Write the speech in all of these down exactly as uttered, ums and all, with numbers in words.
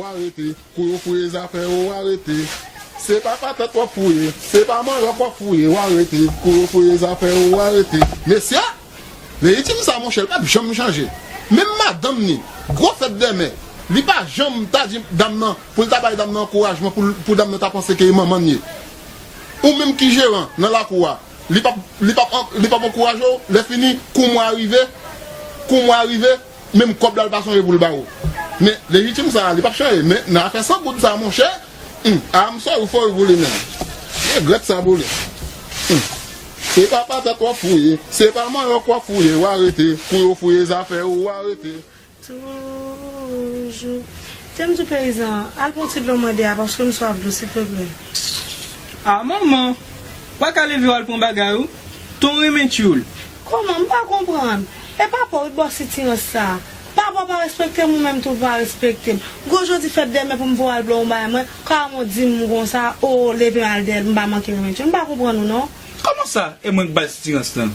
Arete, kou yo fouye zafè yo, arete. Se pa patèt w ap fouye, se pa manròk w ap fouye, w arete. Kou yo fouye zafè yo, w arete. Mesye, Lejitim sa, monchè, l p ap janm chanje. Menm madanm ni, gwo fèt dèmen, li pa janm ta di dam nan, pou l ta bay dam nan ankourajman, pou, pou dam nan ta panse ke e manman n ye. Ou menm ki jeran nan lakou a, li p ap, li p ap, li p ap ankouraje w, lè fini, kou mwa rive, kou mwa rive, menm kòb la, l pa sonje pou l ba ou. Men, Lejitim sa, li p ap chanje. Men, nan afè san goud sa, monchè, hmm, I'm sorry for you, Boulé, menm. Regrèt sa, Boulé. Hmm. Se pa patèt w ap fouye, se pa manròk w ap fouye, w arete, kou yo fouye zafè yo, w arete. Toujou. Te m di w peyizan, al pran ti dlo mande a, paske m swaf dlo, silteplè. A, manman, w pa ka leve w al pran bagay ou? Ton renmen tchoul. Kòman? M pa konprann. E papa w, bò sitirans sa. Papa w pa respekte m, ou menm tou w pa respekte m. Gwo jodi fèt dèmen pou m voye al blo yon bagay mwen, kòman w di m konsa, o, leve m al dèyè l, m pa manke renmen tchoul. M pa konprann ou non. Kòman sa? E mwen k ba l sitirans lan?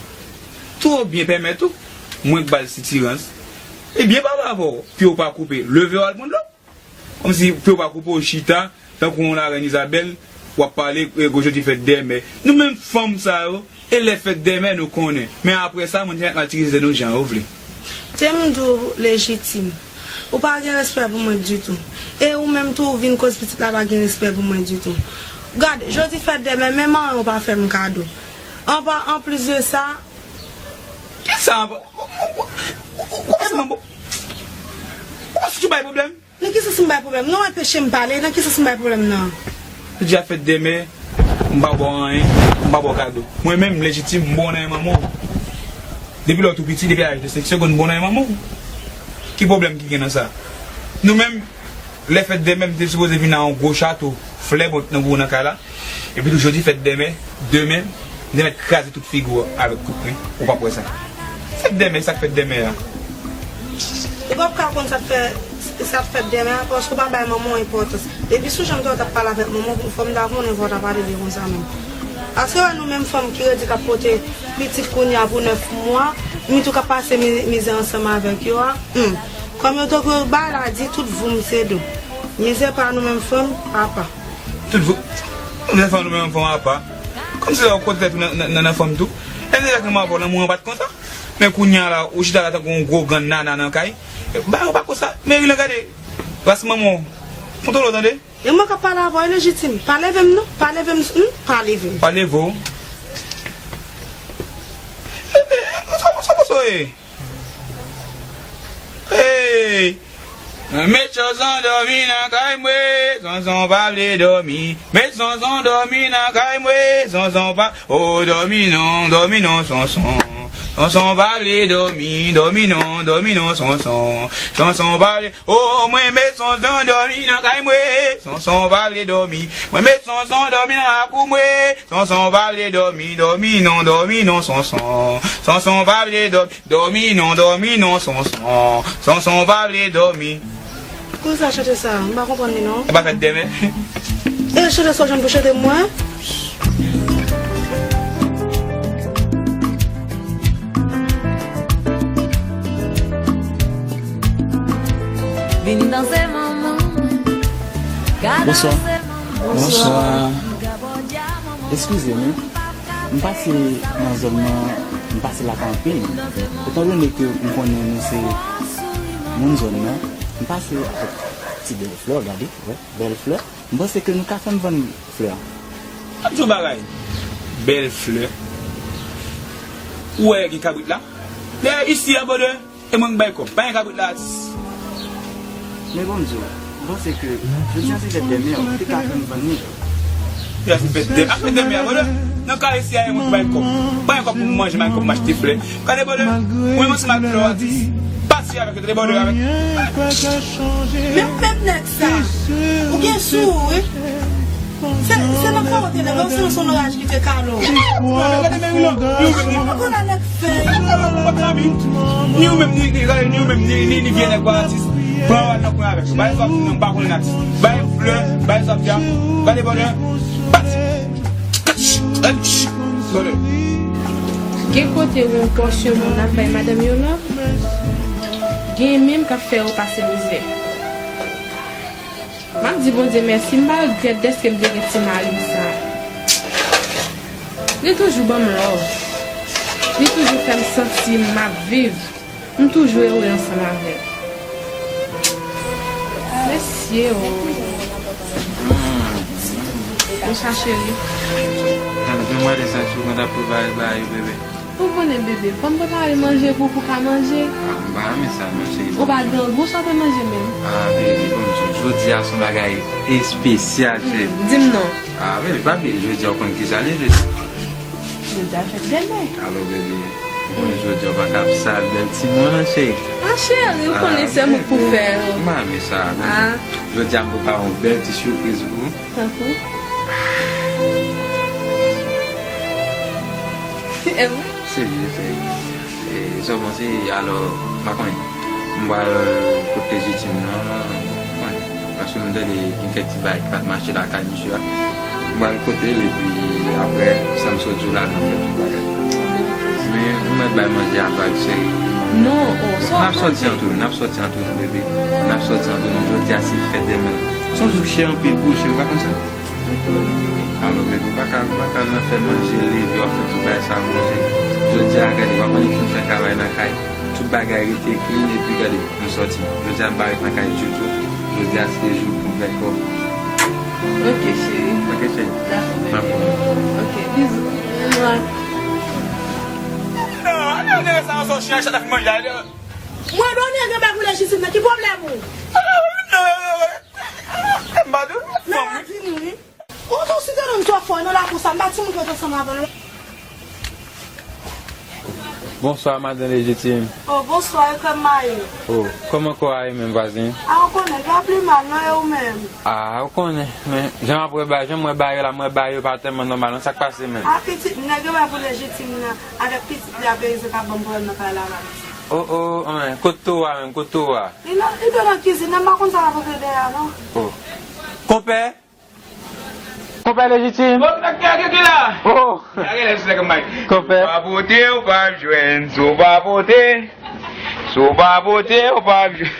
Tou w byen pèmèt ou, mwen k ba l sitirans. Ebyen, papa avè w, pye w pa koupe, leve w al pran dlo. Kòmsi pye w pa koupe, w chita, tankou yon larèn Izabèl, w ap pale, e, gwo jodi fèt dèmen. Nou menm fanm sa yo, e lè fèt dèmen nou konnen. Men apre sa, moun te mèt mal itilize nou jan yo vle. Te m di w Lejitim. Ou pa gen respè pou mwen ditou. E ou menm tou, ou vin koz pitit la pa gen respè pou mwen ditou. Gad, jodi fèt dèmen, menm anyen ou pa fè m kado. Anpa, anplis de sa, kisa anpa? Kòman si m bay pwoblèm? Nan ki sans m bay pwoblèm? Non, anpeche m pale. Nan ki sans m bay pwoblèm nan? Jodi a fèt dèmen, m pa ba w anyen, m pa ba w kado. Mwen menm, Lejitim, m ba w nan men manman w. Depi lè w tou piti, depi laj de senk segonn, m ba w nan men manman w. Ki pwoblèm ki gen nan sa? Nou menm, lè fèt dèmen, m te sipoze vin ak yon gwo chato flè pou m nan gwo nan kay la. Epi tou jodi fèt dèmen, demen, m te mèt kraze tout figi w avèk kout pwen. Ou p ap wè sa. Fèt dèmen, sa k fèt dèmen an? Ou p ap ka konn sa k fè, sa k fèt dèmen an, paske w pa bay manman w enpòtans. Depi sou jan m te wè w t ap pale avèk manman w, fò m ta konnen fò w ta pale byen konsa menm. Paske wè nou menm fanm ki redi k ap pote pitit kounye a pou nèf mwa, mi tou k ap pase mi-, mizè ansanm avèk yo a, hmm. Kòm yo te kwe bagay la di, tout voum se dlo. Mizè pa nou menm fanm, apa. Tout voum, nou menm fanm, nou menm fanm apa. Kòmsi lè w kote tèt ou nan, nan, nan, nan fanm tou. Lè m te fèk renmen avè w, lanmou an pa t konsa. Men kounye a la, ou chita la tankou yon gwo grann nana nan kay. Bagay yo pa konsa. Meri lan gade. Ras manman w. Kontwole w tande. E mwen k ap pale avè w, e Lejitim. Pa leve m non. Pa leve m, hmm? Pa leve m. Pa leve w. E, e, sa, sa, sa, sa, e. Hey! Mwen met Sonson dòmi nan kay mwen, Sonson pa vle dòmi. Met Sonson dòmi nan kay mwen, Sonson pa, oh, dòmi non, dòmi non, Sonson. Sonson pa vle dòmi, dòmi non, dòmi non, Sonson. Sonson pa vle, oh, mwen met Sonson dòmi nan kay mwen, Sonson pa vle dòmi. Mwen met Sonson dòmi nan lakou mwen, Sonson pa vle dòmi, dòmi non, dòmi non, Sonson. Sonson pa vle dòmi. Dòmi non, dòmi non, Sonson. Sonson pa vle dòmi. Poukisa chante sa? M pa konprann li non. Ou pa fèt dèmen? E chante sa w jwenn pou chante mwen? Vin danse manman. Ka Bonswa. Danse manman. Bonswa. Eskize m, wi. M pase nan zòn nan, m pase lakay anpil. Etandone ke m konnen nou se moun zòn nan, m pase avèk ti bèl flè, gade, wè, bèl flè. M panse ke nou ka fè m vann flè a. Ap di yon bagay, bèl flè. Ou wè gen kabrit la? Dèyè isi a, brother. E mwen k bay kòb. Pa gen kabrit la, atis. Men bon, m di w, m panse ke jodi a se fèt dèmen, ou te ka fè m vann li. Jodi a se fèt dèmen. Ap fèt dèmen a, brother. Nan kay isi a, e mwen k bay kòb. Pa gen kòb pou m manje, m bay kòb m achte flè. Gade, brother. Mwen, mwen se mal flè, atis. Pati avèk yo, tande, brother, avèk. Men, men nèg sa. Ou gen sou ou, wi. Se, se nan kò w te leve, ou se nan son oraj ki te kale w. Ou konnen nèg fèy. Ni ou menm, ni, ni, ni ou menm, ni, ni, ni vye nèg pa atis. Pran w al nan kwen avèk yo. Bay sa w ap di non, m pa konnen atis. Bay flè, bay sa w ap di a. Gade bòdè. Pati. Bòdè. Gen kote ou yon pòsyon moun ap bay madanm yo love, gen menm k ap fè yo pase mizè. M ap di Bondye mèsi, m pa regrèt dèske m te gen ti mari m sa. Li toujou ban m love. Li toujou fè m santi m ap viv. M toujou ere ansanm avè l. Mesye o. Bonswa, cheri. Nan, nan, mwen te santi w konn ap prepare bagay, bebe. Ou konnen, bebe, fò m prepare manje pou, pou ka manje. Ah, m pa renmen sa, non, cheri. Ou pa grangou, sa w te manje menm? Ah, bebe, bon, jodi, jodi a se yon bagay espesyal, cheri. Hmm, di m non. Ah, bebe, pa bliye, jodi a ou konn ki sa li ye, jodi. Jodi a fèt dèmè. Alò, bebe, ou konnen jodi a ou pa ka ap sal bèl timoun an, cheri. Ah, cheri, ou konnen se mwen k pou fè yo. M pa renmen sa, non. Ah. Jodi a m prepare yon bèl ti sipriz pou ou. Tankou? Serye, serye. E, sa w panse, alò, m pa konnen. M pral kot Lejitim nan, mwen, paske m tande gen kèk ti bagay ki pa t mache lakay misye a. M pral kote l, epi apre, sa m sot di w la, n ap fè tout bagay. Men, ou mèt bay manje a vag, cheri. Non, oh, sa w ap fè? N ap sòti an tou, n ap sòti an tou, bebe. N ap sòti an tou, non, jodi a se fèt dèmè. Se yon jou ki chè anpil pou ou, cheri, ou pa konn sa? Alò, bebe, ou pa ka, ou pa ka nan fè manje, leve, w ap fè tout bagay sa, manje. Jodi a, gade, w ap annik fin fè travay nan kay. Tout bagay rete clean, epi gade, nou sòti. Jodi a, m pa ret nan kay ditou. Jodi a, se jou pou m fè kòb. Ok, cheri. Ok, cheri. Dakò, bebe. N ap wè. Ok, bizou. Mwa. Non, ale, ale, sa, sa, chien, chat ap manje, ale. Mwen, Doni, gen bagay pou Lejitim nan, ki pwoblèm ou? Non, non, non, non. M pa di w. Non, di m wi. Ou tou si te nonm twò fò nan lakou sa, m pa timoun pou yo te ansanm avè l. Bonswa, madan Lejitim. Oh, bonswa, e kòman w ye? Oh, kòman kò a ye menm, vwazen? A, ou konnen, pa pli mal, non, e ou menm? A, ou konnen, men jan m ap wè bagay, jan m wè bagay yo la, m wè bagay yo pa tèlman nòmal, non, sa k pase menm? A, pitit, nèg yo bay pou Lejitim nan, avèk pitit li a, Belize k ap ban m pwoblèm nan kay la, la, pitit. Oh, oh, oh, men, kote towo a menm, kote towo a? Li nan, li te nan kizin nan, m pa konn sa l ap regle dèyè a, non. Oh. Konpè? Konpè Lejitim? Bon, sa k gen, gen la? Oh! Gade lè sou lè kanpay. Konpè. Ou pa pote, ou pa jwenn. Si w pa pote, si w pa pote, ou pa jwenn.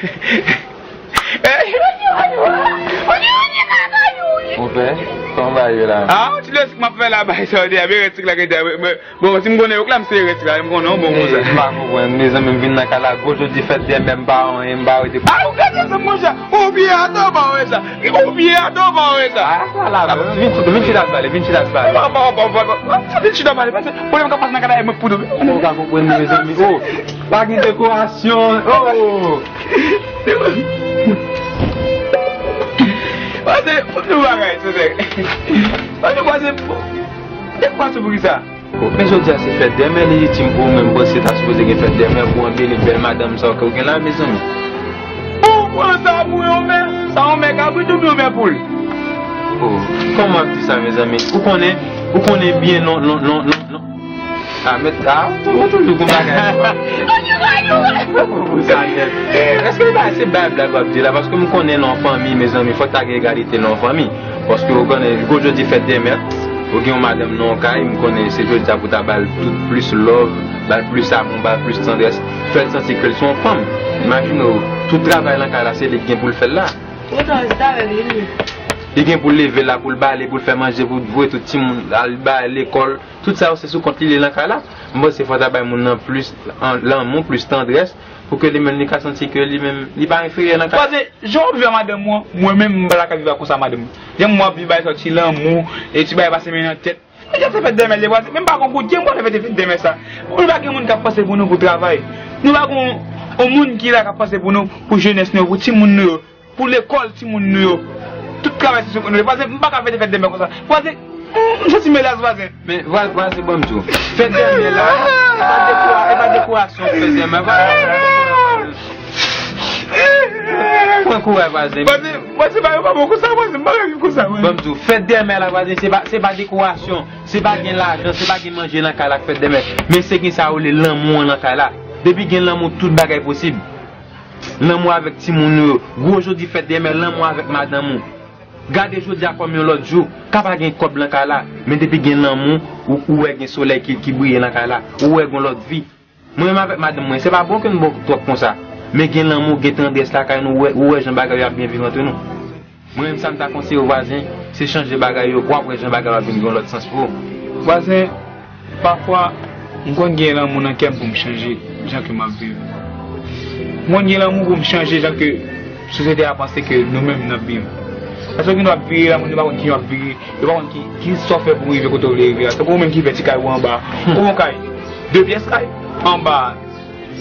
Konpè, kòman bagay yo la? Ah, ti lè sik m ap fè la, bay sa w di a, byen ret sik la, gen dè, mwen, mwen, Bon, si m konnen yo k la, m sere ti la, m konnen yon bon konsa. Eh, m pa konprann, mezanmi, m vin nan kay la, gwo jodi fèt dèmè, m pa wè anyen, m pa wè de. Ah, ou gade sa, monchè, ou byen atò, pa wè sa, ou byen atò, pa wè sa. Ah, sa la, vin, vin chita pale, vin chita pale. Pa, pa, pa, pa, pa, pa, vin chita pale, paske pwoblèm k ap pase nan kay la, e mwen k pou domi. Ou ka konprann, mezanmi, oh, pa gen dekorasyon, oh. Pase, pou tout bagay, se sè. Pase, pase, dekorasyon pou ki sa? Oh, men jodi a se fèt dèmè, Lejitim, pou ou menm, panse ta sipoze gen fèt dèmè pou anbeli bèl madanm sa w ke w gen la, mezanmi. Ou pran sa pou yon mè, sa yon mè kabrit oubyen yon mè poul? Oh, kòman w ap di sa, mezanmi? Ou konnen, ou konnen byen, non, non, non, non, non. Ah, mèt, ah, ou toujou gon bagay. Pou sa nèt. Èske se bay blag w ap di la? Paske m konnen nan yon fanmi, mezanmi, fòk ta gen egalite nan yon fanmi. Paske ou konnen, gwo jodi fèt dèmè, ou gen yon madanm nan yon kay, m konnen se jodi a pou ta ba l tout plis love, ba l plis amou, ba l plis tandrès, fè l santi ke l se yon fanm. Imajine w, tout travay nan kay la, se li ki gen pou l fè l la. Li gen pou l leve la, pou l bale, pou l fè manje, pou l voye tout timoun al ba lekòl. Tout sa yo se sou kont li li nan kay la. M panse fò ta bay moun nan plis an, lanmou, plis tandrès, pou ke li menm li ka santi ke li menm, li pa enferyè nan kay la. Paske jan w ap viv a madanm ou an, mwen menm m pa ta ka viv a konsa madanm mwen. Jan m ap viv bagay sa yo, ti lanmou, e ti bagay pase men nan tèt. Men jan se fèt dèmè, li pase, men m pa gon kout je m pral fè fèt dèmè sa. Pou nou pa gen moun k ap panse pou nou pou travay. Nou pa gon, gon moun ki la k ap panse pou nou, pou jenès nou yo, pou timoun nou yo. Pou lekòl timoun nou yo. Tout travay se sou kont nou. Vwazen, m pa ka fete fèt dèmè konsa. Vwazen, m, m santi m elas, vwazen. Men, vwa-, vwazen, ban m di w. Fèt dèmè la, e pa dekora-, e pa dekorasyon fèt dèmè, vwazen. Pran kouraj, vwazen. Vwazen, vwazen, bagay yo pa bon konsa, vwazen, m pa ka viv konsa, vwazen. Ban m di w, fèt dèmè la, vwazen, se pa, se pa dekorasyon, se pa gen lajan, se pa gen manje nan kay la k fèt dèmè. Men se gen sa yo rele lanmou an nan kay la. Depi gen lanmou, tout bagay posib. Lanmou avèk timoun ou yo. Gwo jodi fèt dèmè, lanmou avèk madanm ou. Gade jodi a kòm yon lòt jou. Ka pa gen kòb nan kay la, men depi gen lanmou, ou, ou wè gen solèy ki, ki briye nan kay la. Ou wè gen lòt vi. Mwen menm avèk madanm mwen, se pa bon ke n bon twòp konsa. Men gen lanmou, gen tandrès lakay nou, ou wè, ou wè jan bagay yo ap byen viv antre nou. Mwen menm sa m ta konseye w vwazen, se chanje bagay yo pou w ap wè jan bagay yo ap vin gen yon lòt sans pou ou. Vwazen, pafwa, m konn gen lanmou nan kè m pou m chanje jan ke m ap viv. M konn gen lanmou pou m chanje jan ke sosyete a panse ke nou menm n ap viv. Paske gen w ap vire la, moun yo pa konn ki w ap vire, yo pa konn ki, ki sa w fè pou w rive kote w vle rive a. Tankou ou menm ki fè ti kay ou anba, ou yon kay, de pyès kay, anba,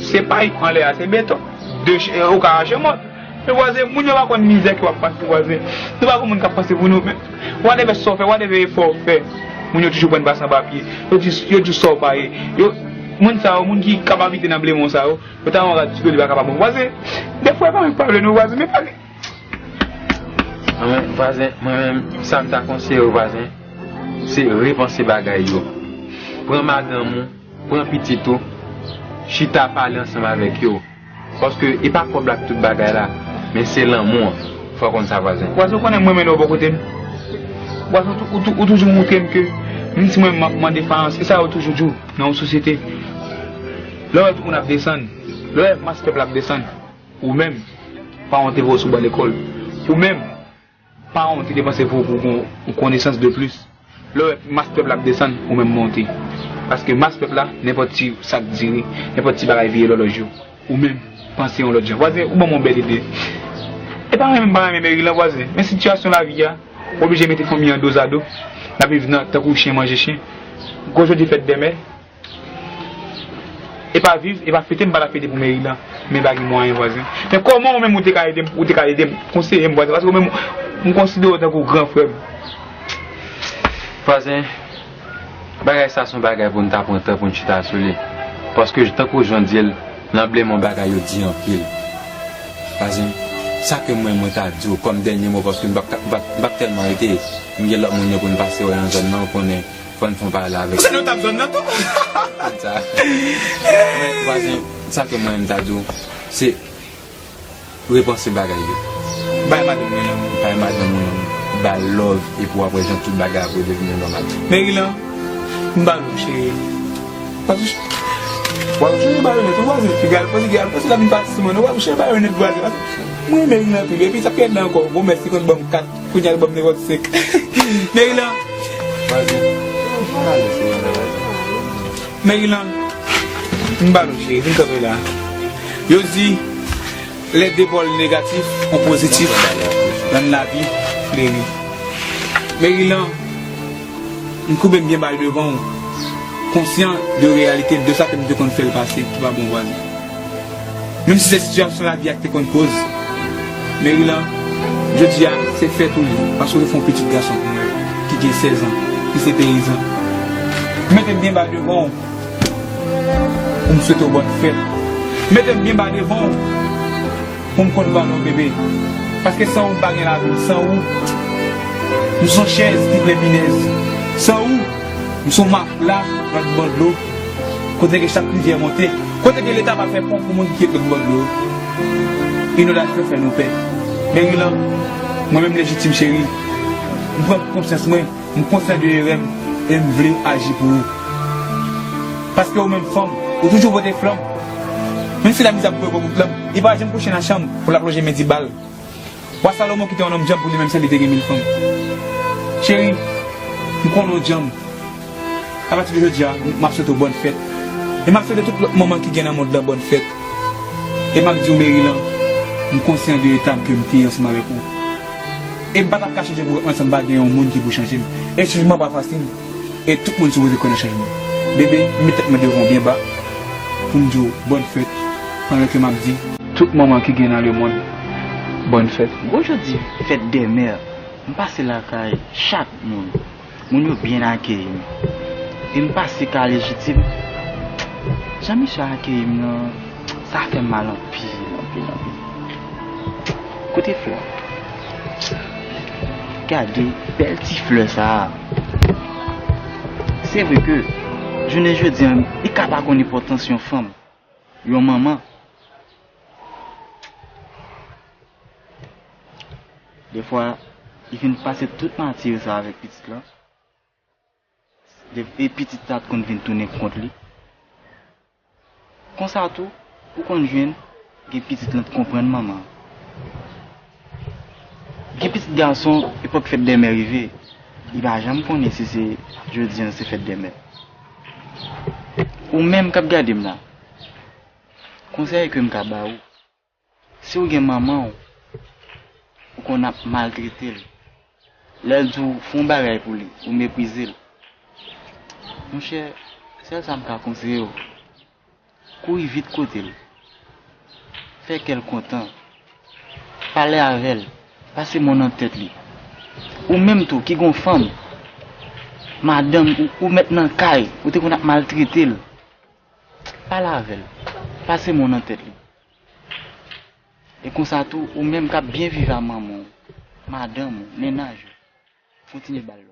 se pay, anlè a, se beton, de ch-, ou ka achte mòd. Men vwazen, moun yo pa konn mizè ke w ap pase, vwazen. Nou pa gen moun k ap panse pou nou, men whatever sa w fè, whatever efò w fè, moun yo toujou pran pase anba pye. Yo di, yo di w sa w pa ye. Yo, moun sa yo, moun ki k ap abite nan blemon sa yo, yo ta yon rad sou do li pa ka pa bon. Vwazen, defwa e pa mwen k pa vle nou, vwazen, men pale. Mwen, vwazen, mwen menm, sa m ta konseye w, vwazen, se repanse bagay yo. Pran madanm ou, pran pitit ou, chita pale ansanm avèk yo. Paske e pa kòb la k tout bagay la, men se lanmou an. Fò w konn sa, vwazen. Vwazen, ou konnen mwen menm ou bò kote m. Vwazen, ou tou-, ou tou-, ou toujou montre m ke, menm si mwen m ap mande fayans, e sa yo toujou di w nan yon sosyete. Lè w wè tout moun ap desann, lè w wè mas pèp la ap desann, ou menm, paran w te voye w sou ban lekòl. Ou menm, paran w te depanse pou, pou w gen yon konesans de plis. Lè w wè mas pèp la ap desann, ou menm monte. Paske mas pèp la, nenpòt ti sa k dire, nenpòt ti bagay vire lòlòj yo. Ou menm, panse yon lòt jan. Vwazen, ou ban m yon bèl ide. E pa renmen m pa renmen Merilan, vwazen. Men sitiyasyon lavi a, w oblije mete fanmi an dozado. N ap viv nan, tankou chen manje chen. Gwo jodi fèt dèmen. E pa viv, e pa fete, m pa ta fete pou Merilan. Men pa gen mwayen, vwazen. Men kòman ou menm ou te ka ede m, ou te ka ede m, konseye m, vwazen, paske ou menm, m konsidere w tankou gran frè m. Vwazen, bagay sa se yon bagay pou n ta pran tan pou n chita sou li. Paske tankou jan w di l, nan blemon bagay yo di anpil. Vwazen, sa ke mwen, mwen ta di w kòm dènye mo, paske m p ap, m p ap, m p ap tèlman rete, m gen lòt moun yo pou n pase wè nan zòn nan, ou konnen. Fò n fè yon paralèl avèk. Se nou t ap zòn nan tou. Konn sa. Men, vwazen, sa ke mwen menm m ta di w, se repanse bagay yo. Bay madanm mwen lanmou. Bay madanm mwen lanmou. Ba l love, epi w ap wè jan tout bagay ap redevni nòmal. Merilan, m ba nou, cheri. Paske, w ap cheri ba yo nèt, ou vwazen. Piga l panse, piga l panse, l ap vin pati sou mwen, non, w ap cheri ba yo nèt, vwazen. Mwen, Merilan, anpil. Epi, sa k ret la ankò, Gomès, li konn ban m kat. Kounye a l ban m nenpòt senk. Merilan. Vwazen. Merilan. M ba nou cheri, vin kanpe la. Yo di, les deux pôles négatifs ont positif dans la vie, fleri. Merilan, m koube m byen ba devan w, konsyan de reyalite de sa ke m te konn fè l pase, ki pa bon vwazen. Menm si se sitiyasyon lavi a ki te konn koz. Merilan, jodi a, se fèt ou li, paske ou te fè yon pitit gason pou mwen, ki gen sèz an, ki se peyizan. Mete m byen ba devan w, pou m swete w bòn fèt. Mete m byen ba devan w, pou m konn valè w, bebe. Paske san ou m pa gen lavi, san ou, m se yon chèz ki plen pinèz. San ou, m se yon mafla lòt bò dlo. Kote ke chak rivyè monte, kote ke Leta pa fè pon pou moun ki kite lòt bò dlo. Inondasyon fè nou pè. Merilan, mwen menm Lejitim cheri, m pran konsyans mwen, m konsyan de erè m, e m vle aji pou ou. Paske ou menm fanm, ou toujou pote flanm. Menm si lamizè ap voye gwo kout flanm, li pa janm kouche nan chanm pou l ap lonje men di ba l. Wa Salomon ki te yon nonm djanm pou li menm sèl li te gen mil fanm. Cheri, m konnen w djanm. Apati de jodi a, m ap swete w bòn fèt. E m ap swete tout lòt manman ki gen nan mond lan bòn fèt. E m ap di w, Merilan, m konsyan de eta ke m te ye ansanm avèk ou. E m pa t ap ka chanje pou mwen san m pa gen yon moun ki pou chanje m. E chanjman pa fasil. E tout moun sipoze kwè nan chanjman. Bebe, m met tèt mwen devan w byen ba pou m di w bòn fèt pandan ke m ap di tout manman ki gen nan lemonn bòn fèt. Gwo jodi fèt dè mè, m pase lakay chak moun. Moun yo byen akeyi m. E m pase ka Lejitim. Jan misye akeyi m nan, sa fè m mal anpil, anpil, anpil. Kote flè? Gade bèl ti flè sa a. Se vre ke jounen jodi a, li ka pa konn enpòtans yon fanm, yon manman. Defwa, li fin pase tout matir sa avèk pitit lan. De-, e pitit la t konn vin tounen kont li. Konsa tou, ou konn jwenn gen pitit lan t konprann manman an. Gen pitit gason, epòk fèt dè mè rive, li pa janm konnen si se jodi a se fèt dè mè. Ou menm k ap gade m la, konsèy ke m ka ba ou, si w gen manman w, ou konn ap maltrete l. Lè l di w fè yon bagay pou li, ou meprize l. Monchè, sèl sa m ka konseye w, kouri vit kote l. Fè kè l kontan. Pale avè l. Pase men w nan tèt li. Ou menm tou ki gon fanm, madanm ou, ou mèt nan kay, ou te konn ap maltrete l. Pale avè l. Pase men w nan tèt li. E konsa tou, ou menm k ap byen viv a manman w, madanm ou, mennaj ou, kontinye ba l love.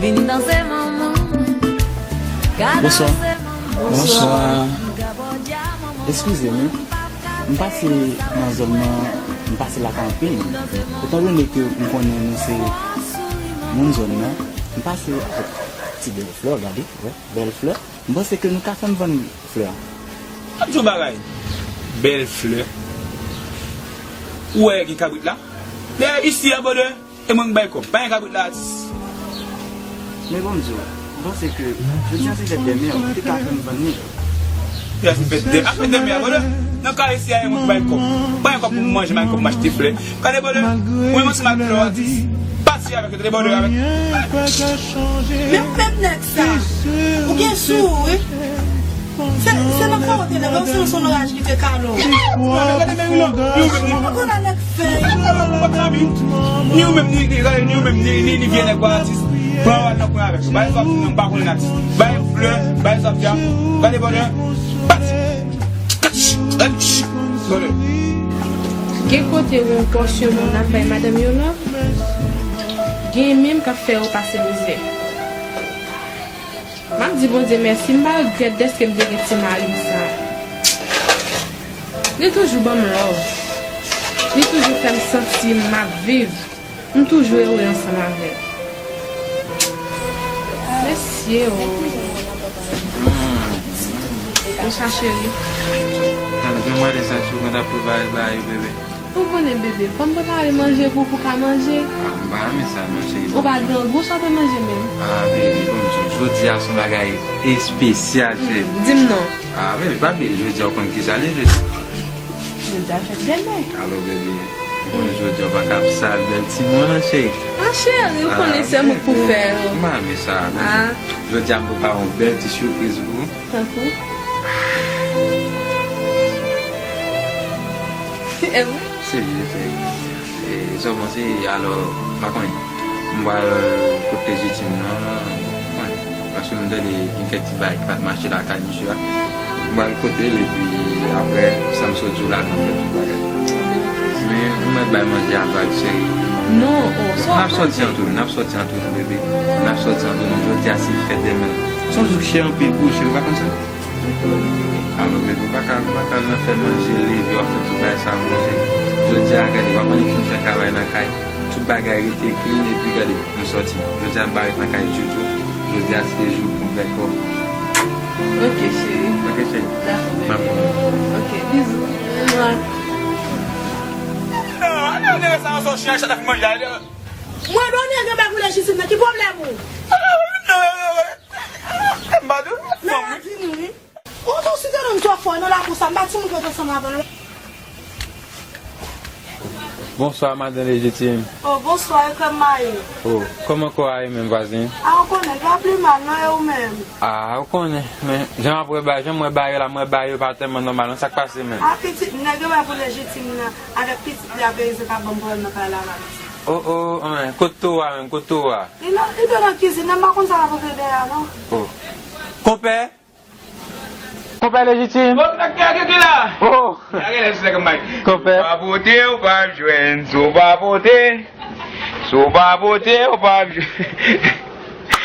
Vin danse manman. Ka Bonswa. Danse manman. Bonswa. Eskize m, wi. M pase nan zòn nan, m pase lakay anpil moun. Etandone ke m konnen nou se moun zòn nan, m pase avèk ti bèl flè, gade, wè, bèl flè. M panse ke nou ka fè m vann flè a. Ap di yon bagay. Bèl flè. Ou wè gen kabrit la? Dèyè isi a, brother. E mwen k bay kòb. Pa gen kabrit la, atis. Men bon, m di w, m panse ke jodi a se fèt dè mè, ou te ka fè m vann li. Jodi a se fèt dè, a fèt dè mè a, brother. Nan kay isi a, e mwen k bay kòb. Pa gen kòb pou m manje, pa gen kòb m achte flè. Gade, brother, mwen menm ansanm ak flè, atis. Pati avèk yo, tande, brother, avèk. Men ou menm nèg sa, ou gen sou ou, wi. Se, se nan kò w te leve, ou se yon sonn oraj ki te kale w. Gade, gade, men wi, non. Ou konn nèg fèy. Ni ou menm, ni, ni, gade, ni ou menm, ni, ni, ni vye nèg, atis. Pran w al nan kwen avèk yo. Bay zòt, non, m pa konnen atis. Bay flè, bay zòt, ya. Gade, brother. Pati. Brother. Gen kote ou pòsye moun ap bay madanm yo love, gen menm k ap fè yo pase mizè. M ap di Bondye mèsi, m pa regrèt dèske m te gen ti mari m sa. Li toujou ban m love. Li toujou fè m santi m ap viv. M toujou ere ansanm avè l. Mesye o. Bonswa, cheri. Tann, gen mwen de sa, cheri, mwen t ap prepare bagay, bebe. Ou konnen, bebe, fò m prepare manje pou, pou w ka manje. Ah, m pa renmen sa, non, cheri. Ou pa grangou, sa w te manje menm? Ah, bebe, bon, jodi a se yon bagay espesyal, cheri. Di m non. Ah, bebe, pa bliye, jodi a, ou konn ki sa li ye, jodi. Jodi a fèt dè mè. Alò, bebe, ou konnen jodi a, ou pa ka ap sal bèl timoun an, cheri. Ah, cheri, ou konnen se mwen k pou fè yo. M pa renmen sa, bebe. Ah. Jodi a, m prepare yon bèl ti sipriz pou ou. Tankou? E wi. Serye, serye. E, sa w panse, alò, m pa konnen. M pral kot Lejitim nan, mwen, paske m tande gen kèk ti bagay ki pa t mache lakay misye a. M pral kote l, epi apre, sa m sot di w la, n ap fè tout bagay. Men, ou mèt bay manje a vag, cheri. Non, oh, sa w ap manje? N ap sòti an tou, n ap sòti an tou, non, bebe. N ap sòti an tou, non, jodi a se fèt dè mè. Se yon jou chè anpil pou ou, cheri, ou pa konn sa? Alò, bebe, ou pa ka, ou pa ka nan fè manje, leve, w ap fè tout bagay sa, manje. Jodi a, gade, w ap annik fin fè travay nan kay. Tout bagay rete clean, epi gade, nou sòti. Jodi a, m pa ret nan kay ditou. Jodi a, se jou pou m fè kòb. Ok, cheri. Ok, cheri. Dakò. M ap pran. Ok, bizou. Mwa. Non, ale, ale, sa, sa, chien, sa, manje, ale. Mwen, Doni, gen bagay pou Lejitim nan, ki pwoblèm ou? M pa di w non, fanm, wi. Ou tou site non m twò fò nan lakou sa, m pa timoun ki ret ansanm avè l. Bonswa, madan Lejitim. Oh, bonswa, e kòman w ye? Oh, kòman kò a ye menm, vwazen? Ah, ou konnen, pa pi mal, non, e ou menm? Ah, ou konnen, men jan m ap wè bagay, jan m wè bagay yo la, m wè bagay yo pa tèlman nòmal, non, sa k pase menm? Ah, pitit, nèg yo bay pou Lejitim nan, avèk pitit li a Belize ka ban m pwoblèm nan kay la, la, pitit. Oh, oh, oh, men, kote towo a menm, kote towo a? Li nan, li dwe nan kizin nan, m pa konn sa l ap regle dèyè a, non. Oh. Konpè? Konpè Lejitim? Oh, nèg ki, ki, ki la? Oh. Nèg ki la, se nèg Mike. Konpè. Si w pa pote, ou p ap jwenn. Si w pa pote, si w pa pote, ou p ap jwenn.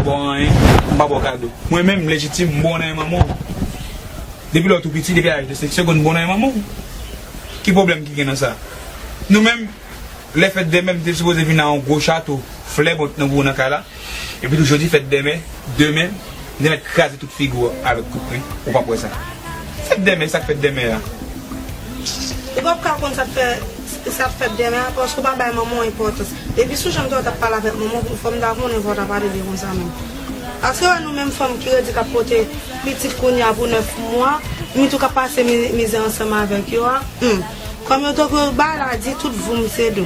pa ba w anyen, m pa ba w kado. Mwen menm, lejitim, m ba w nan men manman w. Depi lè w tou piti, depi laj de senk segonn, m ba w nan men manman w. Ki pwoblèm ki gen nan sa? Nou menm, lè fèt demen, m te sipoze vin ak yon gwo chato flè, bon, nan gwo nan kay la. Epi tou jodi fèt demen, demen, m te mèt kraze tout figi w avèk kout pwen, ou p ap wè sa. Se Dèmen, sa k fèt dèmen an? Ou p ap ka konn sa k fè, sa k fèt dèmen an, paske w pa bay manman w enpòtans. Depi sou jan m te wè w t ap pale avèk manman w, fò m ta konnen fò w ta pale de konsa menm. Paske wè nou menm fanm ki redi k ap pote pitit kounye a pou nèf mwa, mi tou k ap pase mi- mizè ansanm avèk yo a, hmm. Kòm yo tonbe maladi, tout voum se dlo.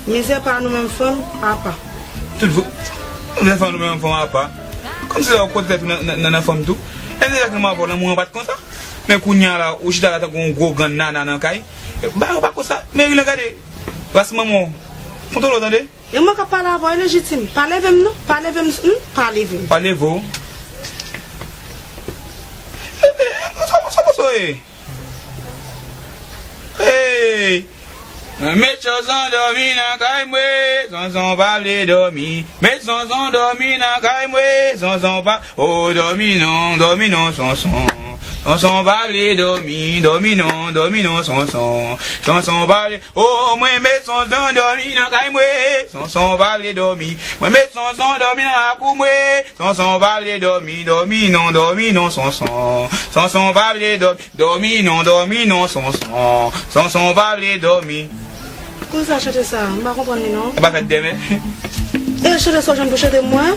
Mizè pa nou menm fanm, apa. Tout voum, nou menm fanm, nou menm fanm apa. Kòmsi lè w kote tèt ou nan, nan, nan, nan fanm tou. E deja ke m avè w, lanmou an pa t konsa. Men kounye a la, ou chita la tankou yon gwo grann nana nan kay. Bagay yo pa konsa. Meri lan gade. Ras manman w. Kontwole w tande. E mwen k ap pale avè w, e lejitim. Pa leve m non. Pa leve m, hmm, pa leve m. Pa leve w. E, e, sa, sa, sa, sa, e. Hey! Mwen met Sonson dòmi nan kay mwen, Sonson pa vle dòmi. Met Sonson dòmi nan kay mwen, Sonson pa, oh, dòmi non, dòmi non, Sonson. Sonson pa vle dòmi, dòmi non, dòmi non, Sonson. Sonson pa vle, oh, mwen met Sonson dòmi nan kay mwen, Sonson pa vle dòmi. Mwen met Sonson dòmi nan lakou mwen, Sonson pa vle dòmi, dòmi non, dòmi non, Sonson. Sonson pa vle dòmi, dòmi non, dòmi non, Sonson. Sonson pa vle dòmi. Kounye sa chante sa, m pa konprann li non. Ou pa fèt dèmen. E chante sa w jwenn pou chante mwen?